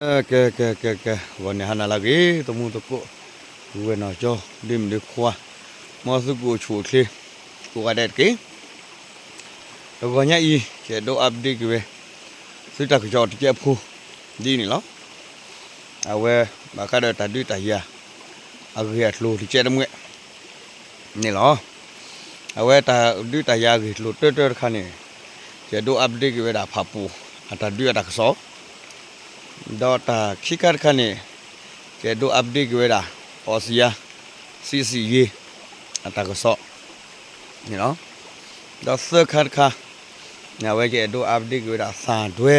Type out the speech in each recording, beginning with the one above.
ကဲ ကဲ ကဲ ကဲ ဂီၤန့ၣ်ဟါနၤလၢအဂ့ၤ သမူသကိး ပုၢ်ဝဲၢ်နီၢ်ကၠီ ဒ့မုၣ်ဒ့ခွါ မ်သုကအိၣ်ဆူၣ်အိၣ်ချ့ ကိးဂၤဒဲးတက့ၢ်. တဂီၤညါအံၤ ယအဲၣ်ဒိး update က့ၤဝဲ သုတၢ်ကစီၣ်တကဲးဖိ ဒ်အံၤန့ၣ်လီၤ. အဝဲ ဘၣ်ဃးဒီးတၢ်ဒုးတၢ်ယၤ အဂ့ၢ်အကျိၤတကဲးတမှဲ န့ၣ်လီၤ. အဝဲတၢ်ဒုးတၢ်ယၤအဂ့ၢ်အကျိၤတၢတၢတခါန့ၣ် ယအဲၣ်ဒိး update က့ၤဝဲဒၣ်ဖၣ်ပူၣ် အတၢ်ဒုးအတၢ်ကစီၣ် ဒီးတၢ်ခံခါတခါန့ၣ် ယအဲၣ်ဒိး update က့ၤဝဲဒၣ် အီစံယါ စံစံယ့ အတၢ်ကစီၣ်န့ၣ်လီၤ. ဒီးသၢခါတခါ အဝဲယအဲၣ်ဒိး update က့ၤဝဲဒၣ် သၣ်ဒွဲ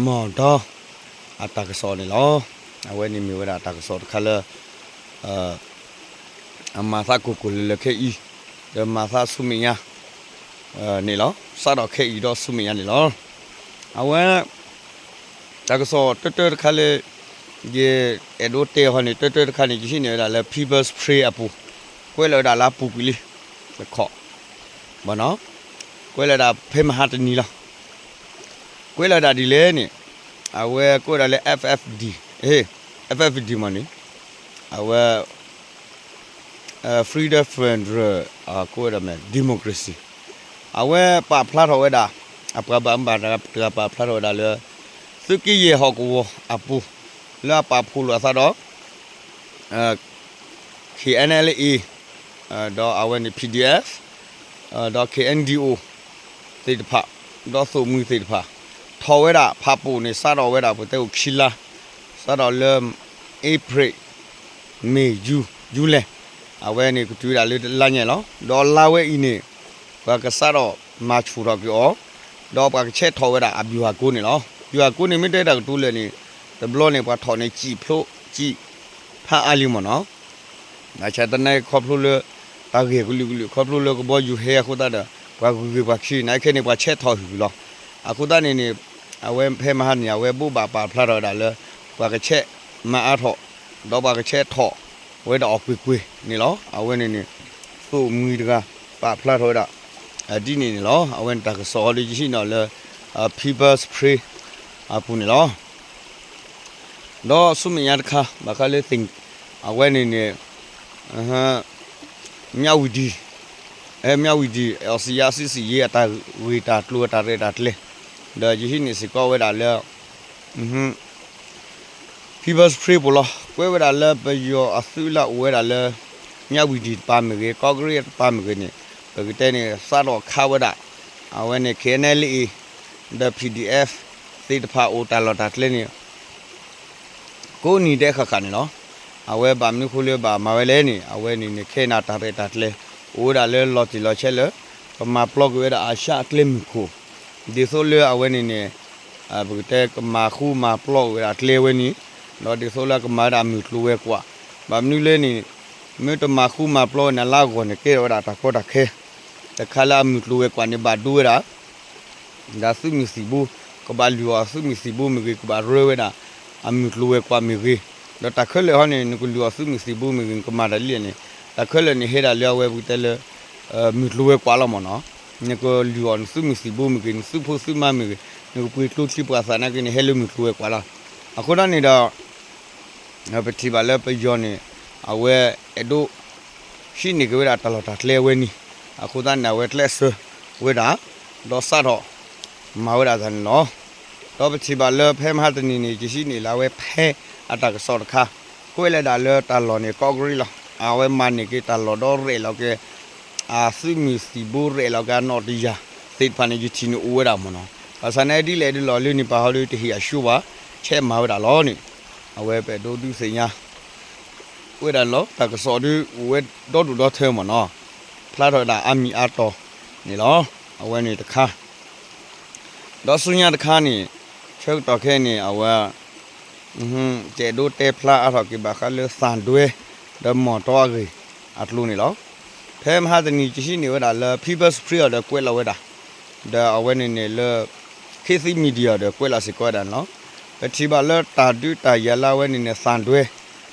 မီၢ်ဒီ အတၢ်ကစီၣ်န့ၣ်လီၤ. အဝဲန့ၣ်မ့ၢ်ဝဲဒၣ်တၢ်ကစီၣ်တခါလၢ အမၤသးကိၢ်ကိၢ်လၢၤလၢၤခဲအံၤ ဒီးမၤသးဆူမဲာ်ညါ န့ၣ်လီၤ. စးထီၣ်ခဲအံၤဒီးဆူမဲာ်ညါန့ၣ်လီၤ. အဝဲ တၢ်ကစီၣ်တၢတၢတခါလၢ ယအဲၣ်ဒိးတဲအီၤန့ၣ် တၢတၢတခါန့ၣ် ယဟံးန့ၢ်ဝဲဒၣ်လၢ People's Spring အပူၤ ကွဲးလီၤဝဲဒၣ်လၢအပူၤကွံာ်လံ တခီ ဘၣ်နီၤ ကွဲးလီၤဝဲဒၣ်ဖဲမဟါတနံၤလီၤ. ကွဲးလီၤဝဲဒၣ်ဒ်လဲၣ်န့ၣ် အဝဲကွဲးဝဲဒၣ်လၢ F F D အ့ F F D မ့ၢ်န့ၣ် အဝဲ Freedom Federal ကိးဝဲဒၣ်မ့ၢ် Democracy အဝဲပာ်ဖျါထီၣ်ဝဲဒၣ် အပှၤဘၣ်မူဘၣ်ဒါတဂၤပာ်ဖျါထီၣ်ဝဲဒၣ်လၢ သုးက့ယဲၢ်ဟီၣ်ကဝီၤအပူၤ လၢအပာ်ဖှိၣ်လိာ်အသးဒီး K N L A ဒီးအဝဲန့ၣ် P D F ဒီး K N D O သ့ၣ်တဖၣ် ဒီးသိၣ်မှံၤသ့ၣ်တဖၣ် ထီၣ်ဝဲဒၣ်ဖၣ်ပူၣ်န့ၣ် စးထီၣ်ဝဲဒၣ်ပတဲအိၣ်ခံလါ စးထီၣ်လၢ April May June July အဝဲန့ၣ်ကတုၤဝဲဒၣ်လၢလါညါလီၤ. ဒီးလါဝဲအံၤန့ၣ် ပှၤကစးထီၣ်မၤဆူၣ်ထီၣ်က့ၤအီၤ ဒီးပှၤကဆဲးထီၣ်ဝဲဒၣ်အဗျူဟာကုန်းန့ၣ်လီၤ. ဗျူဟာကုန်းန့ၣ် မ့ၢ်တဲတၢ်ကတိၤလဲၣ်န့ၣ် တဘျီန့ၣ် ပှၤထီၣ်န့ၣ် စံၣ်ဖျိ စံၣ်ဖးအါလံမ့ၢ်နီၤ ဘၣ်ဆၣ်သနာ်က့ခီဖျိလၢ တၢ်ဂ့ၢ်ကလုာ်ကလုာ် ခီဖျိလၢကဘီယူၤဟဲအဃိသတးဒီး ပှၤဂုၤဂ့ၤပှၤခံ နာ်က့ခဲန့ၣ် ပှၤဆဲးထီၣ်ဟုၣ်လီၤ. အဃိသတးန့ၣ်န့ၣ် အဝဲဖဲမဟါန့ၣ် အဝဲဘိးဘၣ်ပာ်ဖျါထီၣ်ဝဲဒၣ်လၢ ပှၤကဆဲးမၤအါထီၣ် ဒီးပှၤကဆဲးထီၣ်ဝဲဒၣ်အီၤကွ့ၢ်ကွ့ၢ်န့ၣ်လီၤ. အဝဲန့ၣ်န့ၣ် သိၣ်မှံၤတဂၤ ပာ်ဖျါထီၣ်ဝဲဒၣ် ဒ်န့ၣ်န့ၣ်လီၤ. အဝဲန့ၣ်တၢ်ကစီၣ်အီၤလၢယဟံးန့ၢ်အီၤလၢ People's Spring အပူၤန့ၣ်လီၤ. ဒီးဆူမဲာ်ညါတခါ ဘၣ်ဃးလၢ အဝဲန့ၣ်န့ၣ် မြဝတီ အဲ မြဝတီ အီစံယါ စံစံယ့ အတၢ်ဂ့ၢ်တၢ်ကျိၤအတၢ်ရဲၣ်တၢ်ကျဲၤ ဒီးယဟံးန့ၢ်စ့ၢ်ကီးဝဲဒၣ်လၢ People's Spring ပူၤလီၤ. ကွဲးဝဲဒၣ်လၢပယီၤအသုးလၢအအိၣ်ဝဲဒၣ်လၢ မြဝတီ တပၤမ့ၢ်ဂ့ၤ ကီၢ်ကရ့ၣ်တပၤမ့ၢ်ဂ့ၤန့ၣ် ပကတဲန့ၣ် စးထီၣ်ခးဝဲဒၣ် အဝဲန့ၣ် K N L A ဒီး P D F သ့ၣ်တဖၣ်အိၣ်တၢ်လီၢ်တၢ်ကျဲန့ၣ် ကိးနံၤဒဲးဃၣ်ဃၣ်န့ၣ်လီၤ. အဝဲဘၣ်မနုၤဃိလၢဘၣ်မၤဝဲလဲၣ်န့ၣ် အဝဲန့ၣ်န့ၣ် ခဲအံၤန့ၣ် တၢ်ရဲၣ်တၢ်ကျဲၤ အိၣ်ဝဲဒၣ်လၢလီၤတံၢ်လီၤဆဲးလၢ ကမၤပျီကွံာ်ဝဲဒၣ်အၡၣ်အကျဲမုၢ်ခိၣ် ဒ်သိးလၢအဝဲန့ၣ်န့ၣ် ပကတဲကမၤဃူမၤပျီကွံာ်ဝဲဒၣ်ကျဲဝဲန့ၣ် ဒီးဒ်သိးလၢကမၤဝဲဒၣ်မုၢ်ကျိၤဝဲၤကွာ် ဘၣ်မနုၤလဲၣ်န့ၣ် မ့ၢ်တမၤဃူမၤပျီဝဲန့ၣ် လၢအဂီၢ်န့ၣ် ကဲထီၣ်ဝဲဒၣ်တၢ်ကီတၢ်ခဲ တခါလၢအမုၢ်ကျိၤဝဲၤကွာ်န့ၣ် ဘၣ်ဒိဝဲဒၣ် ဒီးသုးမုၢ်သံၣ်ဘိ ကဘၣ်လုၢ်အီၣ်သုးမုၢ်သံၣ်ဘိမ့ၢ်ဂ့ၤ ကဘၣ်ရၢဝဲဒၣ် အမုၢ်ကျိၤဝဲၤကွာ်မ့ၢ်ဂ့ၤ, ဒီးတၢ်ခဲလၢာ်ဟီန့ၣ် နကလုၢ်အီၣ်သုးမုၢ်သံၣ်ဘိမ့ၢ်ဂ့ၤ နကမၤတၢ်လံန့ၣ် တၢ်ခဲလၢာ်န့ၣ်ဟဲဒၣ်လၢအဝဲပကတဲလၢ မုၢ်ကျိၤဝဲၤကွာ်လီၤမ့ၢ်နီၤ. နကလုၢ်အီၣ်နသုးမုၢ်သံၣ်ဘိမ့ၢ်ဂ့ၤ နသုးဖိသုးမါမ့ၢ်ဂ့ၤ နကပှ့ၤကျိချံပှၤသးနာ်က့န့ၣ် ဟဲလၢမုၢ်ကျိၤဝဲၤကွာ်လီၤ. အဃိဒ်န့ၣ်ဒီး ပထံၣ်ဘၣ်လၢပယီၤန့ၣ် အဝဲအဲၣ်ဒိး ဟံးန့ၢ်က့ၤဝဲဒၣ်တၢ်လီၢ်တၢ်ကျဲအဝဲန့ၣ် အဃိသတးန့ၣ် အဝဲကျဲးစၢးဝဲဒၣ် ဒီးစးထီၣ်မၤဝဲဒၣ်တၢ်န့ၣ်လီၤ. ဒီးပထံၣ်ဘၣ်လၢဖဲမဟါတနံၤန့ၣ် ယဟံးန့ၢ်လၢအဝဲဖဲအတၢ်ကစီၣ်တခါ ကွဲးလီၤဒၣ်လၢတၢ်လီၢ်န့ၣ် ကီၢ်ကရ့ၣ်လီၤ. အဝဲမၤန့ၢ်က့ၤတၢ်လီၢ်ဒီးရဲၣ်လီၤက့ၤ အသုးမုၢ်သံၣ်ဘိ ရဲၣ်လီၤက့ၤအနီၣ်တယၢ်သ့ၣ်တဖၣ်န့ၣ် ယထံၣ်န့ၣ်အိၣ်ဝဲဒၣ်မ့ၢ်နီၤ. ဘၣ်ဆၣ်န့ၣ်ဒ်လဲၣ်ဒ်လဲၣ်လၢန့ၣ် ပှၤဟီဒုးတဟ့ၣ်အဆှိဘၣ် ဆဲးမၤဝဲဒၣ်လီၤန့ၣ် အဝဲပအဲၣ်ဒိးဒုးသ့ၣ်ညါ ဝဲဒၣ်န့ၣ်လီၤ. တၢ်ကစီၣ်ဒုးအိၣ်ဝဲဒီဒူၣ်ဒီထၢမ့ၢ်နီၤ, ဖျါထီၣ်ဝဲဒၣ်အါမံၤအါတီၤန့ၣ်လီၤ. အဝဲန့ၣ်တခါ ဒီးဆူညါတခါန့ၣ် ဆၢကတီၢ်ခဲအံၤန့ၣ် အဝဲ ယအဲၣ်ဒိးတဲဖျါအါထီၣ်က့ၤဘၣ်ဃးလၢသၣ်ဒွဲ ဒီးမီၢ်တီအဂ့ၢ်အကျိၤန့ၣ်လီၤ. ဖဲမဟါတနံၤ ယဟံးန့ၢ်ဝဲဒၣ်လၢ People's Spring အီၤဒီးကွဲးလီၤဝဲဒၣ် ဒီးအဝဲန့ၣ်န့ၣ်လၢ ခေတ်သစ် Media ဒီးကွဲးလီၤစ့ၢ်ကီးဝဲဒၣ်န့ၣ်လီၤ. ပထံၣ်ဘၣ်လၢတၢ်ဒုးတၢ်ယၤလၢအဝဲန့ၣ်န့ၣ် သၣ်ဒွဲ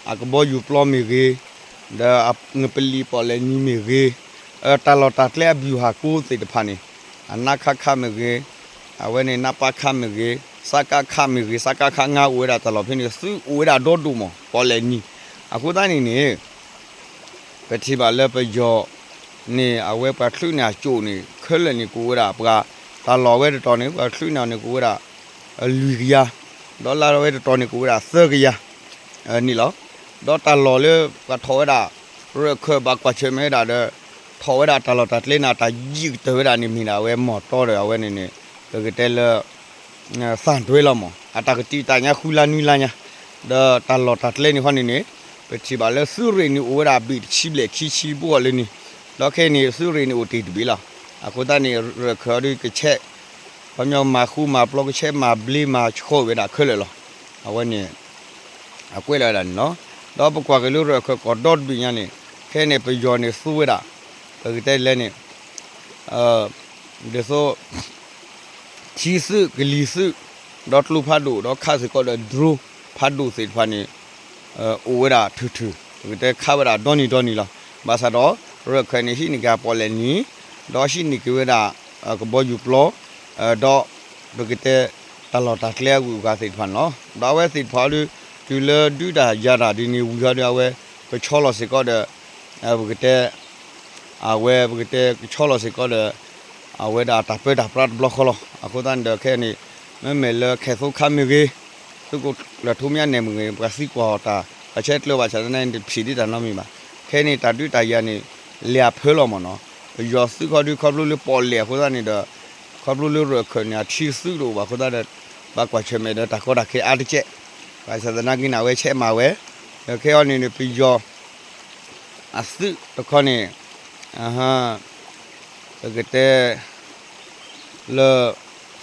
အကဘီယူၤပျီမ့ၢ်ဂ့ၤ, ဒီးအငပလံာ်ပီၣ်လဲၣ်နံၤမ့ၢ်ဂ့ၤ, တၢ်လီၢ်တၢ်ကျဲအဗျူဟာကုန်းသ့ၣ်တဖၣ်န့ၣ် အနခခ မ့ၢ်ဂ့ၤ, အဝဲန့ၣ် နပခ မ့ၢ်ဂ့ၤ, စကခ မ့ၢ်ဂ့ၤ စကခ ငါး အိၣ်ဝဲဒၣ်တၢ်လီၢ်ဖဲန့ၣ် သုးအိၣ်ဝဲဒၣ်ဒီဒိၣ်မး ပီၣ်လဲၣ်နံၤ. အဃိသတးန့ၣ်န့ၣ် ပထံၣ်ဘၣ်လၢပယီၤန့ၣ် အဝဲပှၤချုးန့ၢ်အကၠိၣ်န့ၣ် ခဲလၢာ်န့ၣ်ကအိၣ်ဝဲဒၣ် ပှၤတၢ်လီၢ်ဝဲတတီၤန့ၣ် ပှၤချုးန့ၢ်အီၤန့ၣ်ကအိၣ်ဝဲဒၣ် လွံၢ်ကယၤ, ဒီးလၢဝဲတတီၤန့ၣ်ကအိၣ်ဝဲဒၣ်သၢကယၤ န့ၣ်လီၤ. ဒီးတၢ်လီၢ်လၢပှၤထီၣ်ဝဲဒၣ် ရၢၢ်ခၢၣ်ဘၣ်ကွၢ်ဆၢၣ်မဲာ်ဝဲဒၣ်ဒီး ထီၣ်ဝဲဒၣ်တၢ်လီၢ်တၢ်ကျဲန့ၣ် တၢ်ယံာ်ကတၢၢ်ဝဲဒၣ်န့ၣ်မ့ၢ်ဒၣ်အဝဲမီၢ်တီဒီးအဝဲန့ၣ်န့ၣ် ပကတဲလၢ သၣ်တွဲလီၤမး အတၢ်ကတံာ်တာ်ညါဃုလါနွံလါညါ, ဒီးတၢ်လီၢ်တၢ်ကျဲန့ၣ်ခီန့ၣ်န့ၣ် ပထံၣ်ဘၣ်လၢသုးရ့ၣ်န့ၣ်အိၣ်ဝဲဒၣ်ဘ့ၣ်တဆံဘျဲၣ်ခံဆံဘိလၢန့ၣ်, ဒီးခဲအံၤန့ၣ် သုးရ့ၣ်န့ၣ်အိၣ်တ့ၢ်တဘ့ၣ်လီၤ. အဃိသတးန့ၣ် ရၢၢ်ခၢၣ်အီၤဒုးကဆဲး ခီပညီမၤဃူမၤပျီကဆဲးမၤဘျ့မၤဆှီဝဲဒၣ်ခဲလၢာ်လီၤ. အဝဲန့ၣ် အကွဲးလီၤဝဲဒၣ်န့ၣ်လီၤ. ဒီးပကွၢ်က့ၤလၢရၢၢ်ခၢၣ်ကီၢ်ဒီတဘ့ၣ်ညါန့ၣ် ခဲအံၤန့ၣ် ပယီၤန့ၣ်သူဝဲဒၣ် ပကတဲလဲၣ်န့ၣ် ဒ်သိး ထံသုးကလံၤသုး ဒီးကျိဖးဒိၣ် ဒီးခးစ့ၢ်ကီးဒီး drone ဖးဒိၣ်သ့ၣ်တဖၣ်န့ၣ် အိၣ်ဝဲဒၣ်ထုးထုး ပကတဲခးဝဲဒၣ်ဒီနံၤဒီနံၤလီၤ. ဘၣ်ဆၣ်ဒီး ရၢၢ်ခၢၣ်န့ၣ် ဟံးန့ၢ်က့ၤပီၣ်လဲၣ်နံၤ ဒီးဟံးန့ၢ်က့ၤဝဲဒၣ် ကဘီယူၤပျီ ဒီး ပကတဲ တၢ်လီၢ်တၢ်ကျဲအဂုၤအဂၤသ့ၣ်တဖၣ်န့ၣ်လီၤ. ဒီးအဝဲသ့ၣ်တဖၣ်အီၤဒုး တုၤလၢဒုးတၢ်ယၤတၢ်ဒ်န့ၣ်ဝံၤဟီဒီး အဝဲကဆီလီၤစ့ၢ်ကီးဒီး ပကတဲ အဝဲပကတဲကဆီလီၤစ့ၢ်ကီးဒီး အဝဲဒၣ်တၢ်ပၢတၢ်ပြးတဘျီဃီလီၤ. အဃိသတးန့ၣ်ဒီးခဲအံၤန့ၣ် မ့မ့ၢ်လၢခဲၣ်သိခါမ့ၢ်ဂ့ၤ သုးခိၣ်ကျၢၢ်ထူမ့ၢ်န့ၣ်မ့ၢ်ဂ့ၤ ပှၤသံကွၢ်အီၤတၢ် ပှၤဆဲးကျၢဘၣ်ဆၣ်သနာ်က့န့ၣ် တဖံးဒ်တၢ်နီတမံၤဘၣ်. ခဲအံၤန့ၣ် တၢ်ဒုးတၢ်ယၤန့ၣ် လဲၤအဖၢလီၤမ့ၢ်နီၤ. ပယီၤသုးခီဒုးခီဖျိလၢပီၣ်လဲၣ်အဃိသတးန့ၣ်ဒီး ခီဖျိလၢရၢၢ်ခၢၣ်န့ၣ် အထံသုးတအိၣ်ဘၣ်အဃိသတးဒီး ဘၣ်ကွၢ်ဆၢၣ်မဲာ်ဒီးတၢ်ကီတၢ်ခဲအါတက့ၢ်. ဘၣ်ဆၣ်သနာ်က့န့ၣ် အဝဲဆဲးမၤဝဲ ဒီးခဲအံၤန့ၣ် ပယီၤ အသုးတခီန့ၣ် ပကတဲ လၢ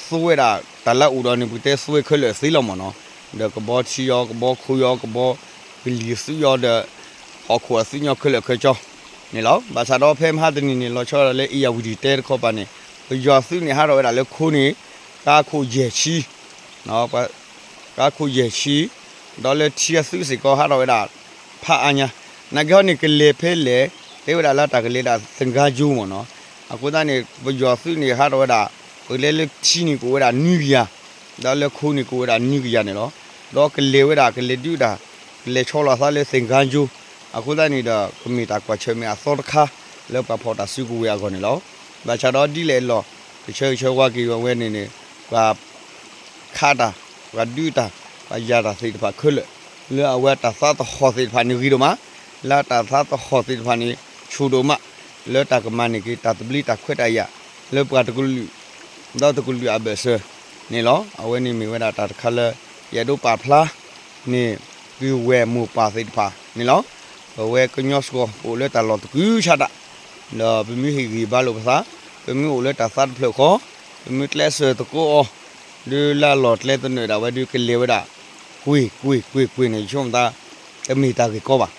သူဝဲဒၣ် တၢ်လၢအအိၣ်ဒီးန့ၣ် ပကတဲသူဝဲခဲလၢာ်သ့လီၤမ့ၢ်နီၤ. ဒီးကဘီထံအီၤ ကဘီခိၣ်အီၤ ကဘီကလံၤသုးအီၤဒီး ဟီၣ်ခိၣ်အသုးညီခဲလၢာ်ခဲဆ့န့ၣ်လီၤ. ဘၣ်ဆၣ်ဒီးဖဲမဟါတနံၤန့ၣ် လီၤဆီဒၣ်တၢ်လၢအ့ၣ်ယၣ်ဝတံၣ်တဲတခီပၤန့ၣ် ပယီၤသုးန့ၣ်ဟးထီၣ်ဝဲဒၣ်လၢခိန့ၣ် ကါခိၣ်ယဲၢ်ဆံ ကါခိၣ်ယဲၢ်ဆံ ဒီးလၢထံအသုးစ့ၢ်ကီးဟးထီၣ်ဝဲဒၣ် ဖးအါညါ နာ်က့ဟီန့ၣ် ကလဲၤဖဲလဲၣ် တဲဝဲဒၣ်လၢတၢ်ကလဲၤဒၣ်သင်္ဃန်းကျွန်းမ့ၢ်နီၤ. အဃိသတးန့ၣ် ပယီၤသုးန့ၣ်ဟးထီၣ်ဝဲဒၣ် ပကလဲၤလၢထံန့ၣ်ကအိၣ်ဝဲဒၣ်နွံကယၤ ဒီးလၢခိန့ၣ်ကအိၣ်ဝဲဒၣ်နွံကယၤန့ၣ်လီၤ. ဒီးကလဲၤဝဲဒၣ် ကလဲၤဒုးတၢ် ကလဲၤဆီလီၤသးလၢသင်္ဃန်းကျွန်း အဃိသတးန့ၣ်ဒီး ကမ့ၢ်တၢ်ကွၢ်ဆၢၣ်မဲာ်အသီတခါ လၢပှၤဖီၣ်တၢ်စုကဝဲၤအဂီၢ်န့ၣ်လီၤ. ဘၣ်ဆၣ်ဒီးဒ်လဲၣ်အလီၢ် ကဆၢဂ့ၤဆၢဝါက့ၤဝဲန့ၣ်န့ၣ် ပှၤ ခးတၢ် ပှၤဒုးတၢ် ပှၤယၤတၢ်သ့ၣ်တဖၣ်ခဲလၢာ် လၢအဝဲတၢ်သးသဟီၣ်သ့ၣ်တဖၣ်န့ၣ်ဂ့ၤဒိၣ်မး, လၢတၢ်သးသဟီၣ်သ့ၣ်တဖၣ်န့ၣ် ဆူၣ်ဒိၣ်မး, လၢတၢ်ကမၤန့ၢ်က့ၤတၢ်သဘျ့တၢ်ခွဲးတၢ်ယာ် လၢပှၤတကလုာ် ဒီးတကလုာ်အဘၢၣ်စၢၤန့ၣ်လီၤ. အဝဲန့ၣ်မ့ၢ်ဝဲဒၣ်တၢ်တခါလၢ ယအဲၣ်ဒိးပာ်ဖျါန့ၣ် သုဝဲၢ်မိၢ်ပၢ်သ့ၣ်တဖၣ်န့ၣ်လီၤ. ပဝဲကညီစှီၤ ပအိၣ်လၢတၢ်လီၢ်သကုၤဆးဒး ဒီးပမ့ၢ်ဟ့ၣ်ဂံၢ်ဘါလိာ်ပသး, ပမ့ၢ်အိၣ်လၢတၢ်သးတဖျၢၣ်ဃီ, ပမ့ၢ်ကျဲးစၢးသကိးအီၤ, ဒုးလၢအလီၢ်ကျဲသနၢၣ်ဒၣ်ဝဲဒုးကလဲၤဝဲဒၣ် ကွ့ၢ်ကွ့ၢ်ကွ့ၢ်ကွ့ၢ်န့ၣ် ယဆိကမိၣ်သး တမ့ၢ်တၢ်ဂ့ၢ်ကီဘၣ်.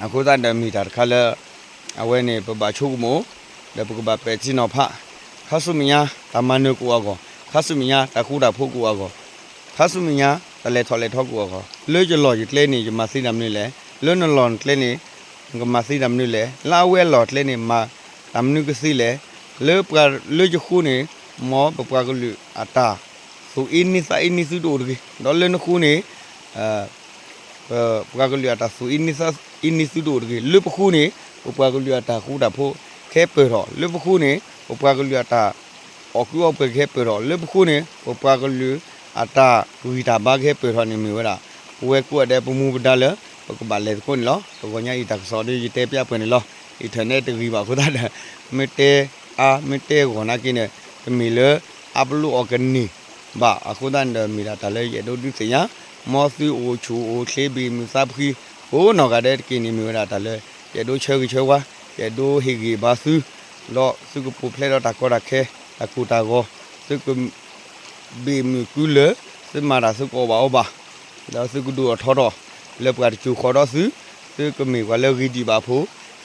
အဃိသတးဒီးမ့ၢ်တၢ်တခါလၢ အဝဲန့ၣ် ပဘၣ်ဆိကမိၣ် ဒီးပကဘၣ်ပဲာ်ထံနီၤဖး, ခါဆူမဲာ်ညါ တၢ်မၤနၢၤကအိၣ်အဂီၢ်, ခါဆူမဲာ်ညါ တၢ်ဃူတၢ်ဖိးကအိၣ်အဂီၢ်, ခါဆူမဲာ်ညါ တၢ်လဲၤထီၣ်လဲၤထီကအိၣ်အဂီၢ်, လၢယလီၢ်ယကျဲန့ၣ် ယမၤသ့တၢ်မနုၤလဲၣ်, လၢနလီၢ်နကျဲန့ၣ် နကမၤသ့တၢ်မနုၤလဲၣ်, လၢအဝဲအလီၢ်ကျဲန့ၣ် မၤတၢ်မနုၤကသ့လဲၣ်, လၢပှၤလၢယဃိန့ၣ် မ်ပပှၤကလုာ်အတၢ်သူၣ်အ့န့သးအ့န့သုတအိၣ်တဂ့ၤ, ဒီးလၢနဃိန့ၣ် ပပှၤကလုာ်အတၢ်သူၣ်အ့န့သးအ့န့သုတအိၣ်တဂ့ၤ, လၢပဃိန့ၣ် ပပှၤကလုာ်အတၢ်ဃူတၢ်ဖိးကဟဲပၢၢ်ထီၣ်, လၢပဃိန့ၣ် ပပှၤကလုာ်အတၢ်အီၣ်ကုအီပှဲၤကဟဲပၢၢ်ထီၣ်, လၢပဃိန့ၣ် ပပှၤကလုာ်အတၢ်ဂံၢ်တၢ်ဘါကဟဲပၢၢ်ထီၣ်န့ၣ်မ့ၢ်ဝဲဒၣ် ပဝဲကိးဂၤဒဲးပမူပဒါလၢ ပကဘၣ်လဲၤသကိးန့ၣ်လီၤ. တဂီၤညါအံၤတၢ်ကစီၣ်ဒီးယတဲပျၢ်ပှဲၤန့ၣ်လီၤ. internet တဂ့ၤဘၣ်အဃိသတးဒီး မ့ၢ်တဲအါ မ့ၢ်တဲဂီၢ်နာ်က့န့ၣ် တမ့ၢ်လၢအပလီၢ်အီၤကန့ၢ်ဘၣ်အဃိသတးန့ၣ်ဒီး မ့ၢ်ဒၣ်တၢ်လၢယအဲၣ်ဒိးဒုးသ့ၣ်ညါ, မ်သုအိၣ်ဆူၣ်အိၣ်ချ့ ဘ့ၣ်မုာ်သးဖှံ ကိးနီၢ်ဂၤဒဲးတက့ၢ်န့ၣ် မ့ၢ်ဝဲဒၣ်တၢ်လၢ ယအဲၣ်ဒိးဆၢဂ့ၤဆၢဝါ, ယအဲၣ်ဒိးဟ့ၣ်ဂံၢ်ဘါသု, ဒီးသုကပူၤဖျဲးဒီးတၢ်ကီတၢ်ခဲ တၢ်ကိၢ်တၢ်ဂီၤ, သုက ဘ့ၣ်မုာ်ကုလၢာ်, သုမၤတၢ်သုကအီၣ်ဘၣ်အီဘၣ်, ဒီးသုကဒိၣ်ထီၣ်ထီထီၣ် လၢပှၤတစိၤဃီၤဒီးသု, သုကမ့ၢ်ပှၤလၢဂ့ၤဒံးဘၣ်အဖိ,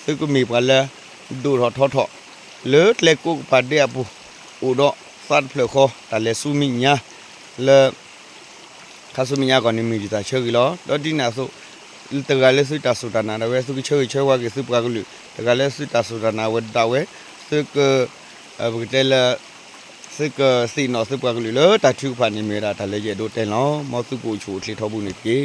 သုကမ့ၢ်ပှၤလၢဒိၣ်ထီၣ်ထီထီၣ် လၢကျဲကိးကပၤဒဲးအပူၤ, အိၣ်ဒီးသးတဖျၢၣ်ဃီ တၢ်လဲၤဆူမဲာ်ညါ လၢ ခါဆူမဲာ်ညါအဂီၢ်န့ၣ်မ့ၢ်ယတၢ်ဆၢဂ့ၤလီၤ. ဒီးဒ်န့ၣ်အသိး တဂၤလၢသုတၢ်စူၢ်တၢ်နာ်ဒၣ်ဝဲ သုကဆၢဂ့ၤဆၢဝါက့ၤသုပှၤကလုာ်, တဂၤလၢသုတၢ်စူၢ်တၢ်နာ်ဝဲဒၣ်ဝဲ သုက ပကတဲလၢ သုကသ့ၣ်နီၣ်သုပှၤကလုာ်လၢတၢ်ထုကဖၣ်န့ၣ်မ့ၢ်ဝဲဒၣ်တၢ်လၢယအဲၣ်ဒိးတဲန့ၣ်လီၤ. မ်သုကအိၣ်ဆူၣ်အိၣ်ချ့ထီဘိန့ၣ်တက့ၢ်.